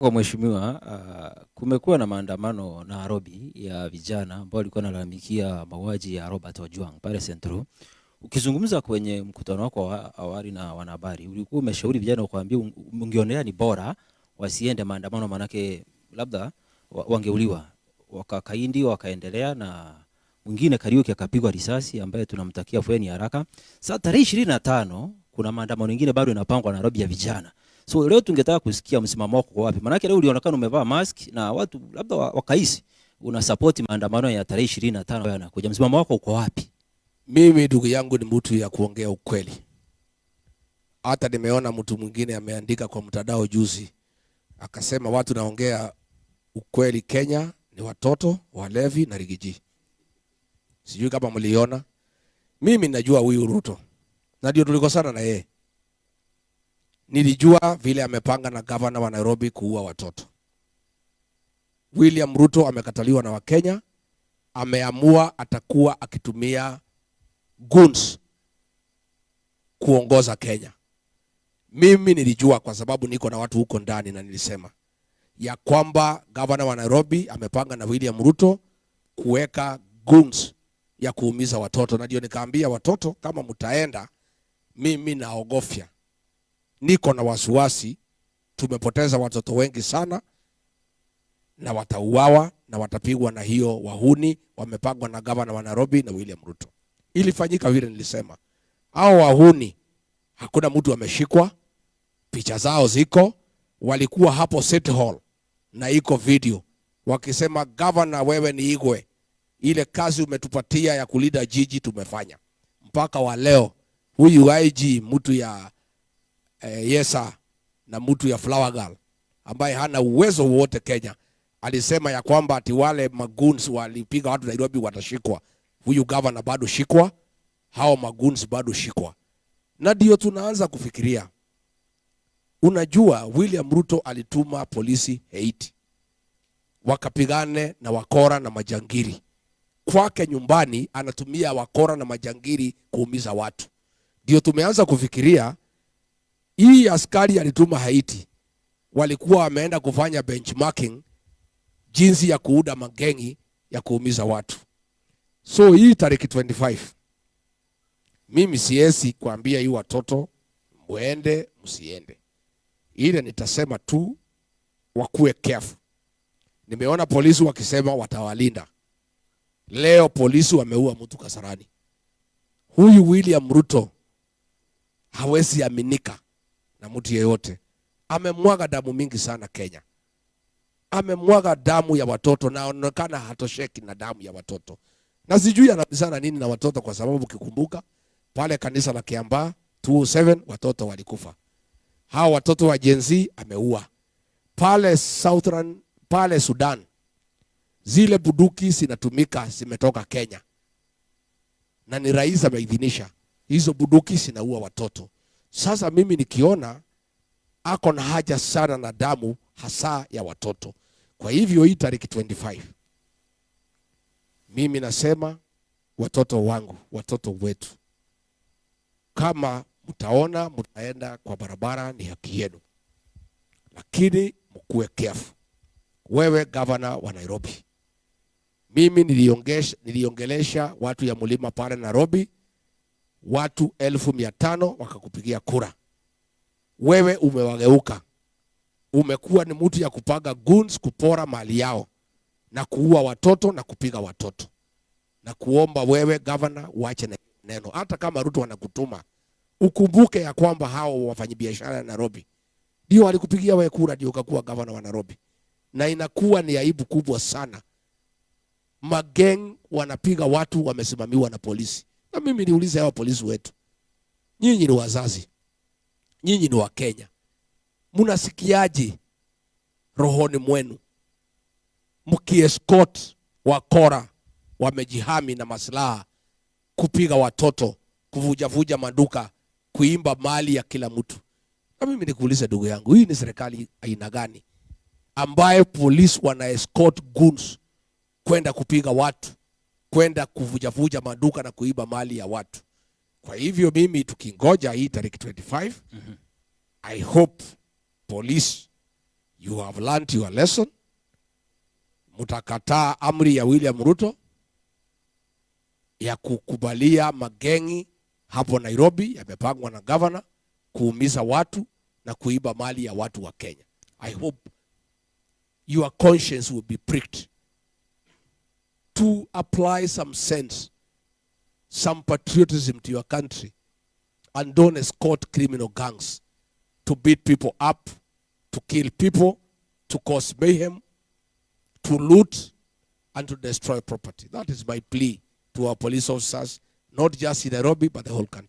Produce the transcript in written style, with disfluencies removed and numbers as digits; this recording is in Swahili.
Kwa mheshimiwa, kumekuwa na maandamano Nairobi ya vijana ambao walikuwa wanalalamikia mauaji ya Robert Ojwang pale Central. Ukizungumza kwenye mkutano wako wa awali na wanahabari, ulikuwa umeshauri vijana kuambia ungeonelea ni bora wasiende maandamano, manake labda wangeuliwa. Wakakaindi wakaendelea, na mwingine Kariuki akapigwa risasi ambaye tunamtakia afueni haraka. Sasa tarehe 25 kuna maandamano mengine bado yanapangwa Nairobi ya vijana. So leo tungetaka kusikia msimamo wako kwa wapi? Manake leo ulionekana umevaa mask na watu labda wakahisi una support maandamano ya tarehe 25 yanakuja. Msimamo wako uko wapi? Mimi ndugu yangu ni mtu ya kuongea ukweli. Hata nimeona mtu mwingine ameandika kwa mtandao juzi akasema watu naongea ukweli Kenya ni watoto, walevi na Riggy G. Sijui kama mliona. Mimi najua huyu Ruto. Na ndio tulikosana na yeye. Nilijua vile amepanga na governor wa Nairobi kuua watoto. William Ruto amekataliwa na Wakenya, ameamua atakuwa akitumia goons kuongoza Kenya. Mimi nilijua kwa sababu niko na watu huko ndani, na nilisema ya kwamba governor wa Nairobi amepanga na William Ruto kuweka goons ya kuumiza watoto. Na ndio nikaambia watoto kama mtaenda, mimi naogofya, niko na wasiwasi, tumepoteza watoto wengi sana na watauawa na watapigwa na hiyo wahuni wamepangwa na governor wa Nairobi na William Ruto. Ilifanyika vile nilisema. Hao wahuni hakuna mtu ameshikwa, picha zao ziko, walikuwa hapo City Hall na iko video wakisema governor, wewe ni Igwe, ile kazi umetupatia ya kulinda jiji tumefanya. Mpaka wa leo huyu IG mtu ya Yesa na mtu ya Flower Girl ambaye hana uwezo wowote Kenya alisema ya kwamba ati wale magoons walipiga watu Nairobi watashikwa. Huyu governor bado shikwa, hao magoons bado shikwa. Na ndio tunaanza kufikiria. Unajua William Ruto alituma polisi Haiti wakapigane na wakora na majangiri. Kwake nyumbani anatumia wakora na majangiri kuumiza watu. Ndio tumeanza kufikiria hii askari alituma Haiti walikuwa wameenda kufanya benchmarking jinsi ya kuuda magengi ya kuumiza watu. So hii tariki 25 mimi siwezi kuambia hii watoto muende msiende. Ile nitasema tu wakuwe careful. Nimeona polisi wakisema watawalinda. Leo polisi wameua mtu Kasarani. Huyu William Ruto hawezi aminika na mtu yeyote. Amemwaga damu mingi sana Kenya. Amemwaga damu ya watoto na anaonekana hatosheki na damu ya watoto. Na sijui anabisana nini na watoto, kwa sababu ukikumbuka pale kanisa la Kiambaa 207 watoto walikufa. Hao watoto wa Gen Z ameua. Pale Southern, pale Sudan zile bunduki zinatumika zimetoka Kenya. Na ni rais ameidhinisha. Hizo bunduki zinaua watoto. Sasa mimi nikiona ako na haja sana na damu hasa ya watoto. Kwa hivyo hii tariki 25 mimi nasema watoto wangu, watoto wetu, kama mtaona mtaenda kwa barabara ni haki yenu, lakini mkuwe careful. Wewe governor wa Nairobi, mimi niliongelesha watu ya mlima pale Nairobi, watu 500,000 wakakupigia kura. Wewe umewageuka. Umekuwa ni mtu ya kupanga goons kupora mali yao na kuua watoto na kupiga watoto. Na kuomba wewe governor uache na neno. Hata kama Ruto anakutuma, ukumbuke ya kwamba hao wafanyabiashara ya Nairobi ndio walikupigia wewe kura, ndio ukakuwa governor wa Nairobi. Na inakuwa ni aibu kubwa sana. Mageng wanapiga watu wamesimamiwa na polisi. Na mimi niulize hawa polisi wetu, nyinyi ni wazazi, nyinyi ni wa Kenya, mnasikiaje rohoni mwenu mkiescort wakora wamejihami na maslaha kupiga watoto, kuvujavuja maduka, kuimba mali ya kila mtu? Na mimi nikuulize ndugu yangu, hii ni serikali aina gani ambaye polisi wana escort goons kwenda kupiga watu, kwenda kuvujavuja maduka na kuiba mali ya watu? Kwa hivyo mimi tukingoja hii tariki 25, I hope police You have learned your lesson. Mutakataa amri ya William Ruto ya kukubalia magengi hapo Nairobi yamepangwa na governor kuumiza watu na kuiba mali ya watu wa Kenya. I hope your conscience will be pricked to apply some sense, some patriotism to your country, and don't escort criminal gangs to beat people up, to kill people, to cause mayhem, to loot, and to destroy property. That is my plea to our police officers, not just in Nairobi, but the whole country.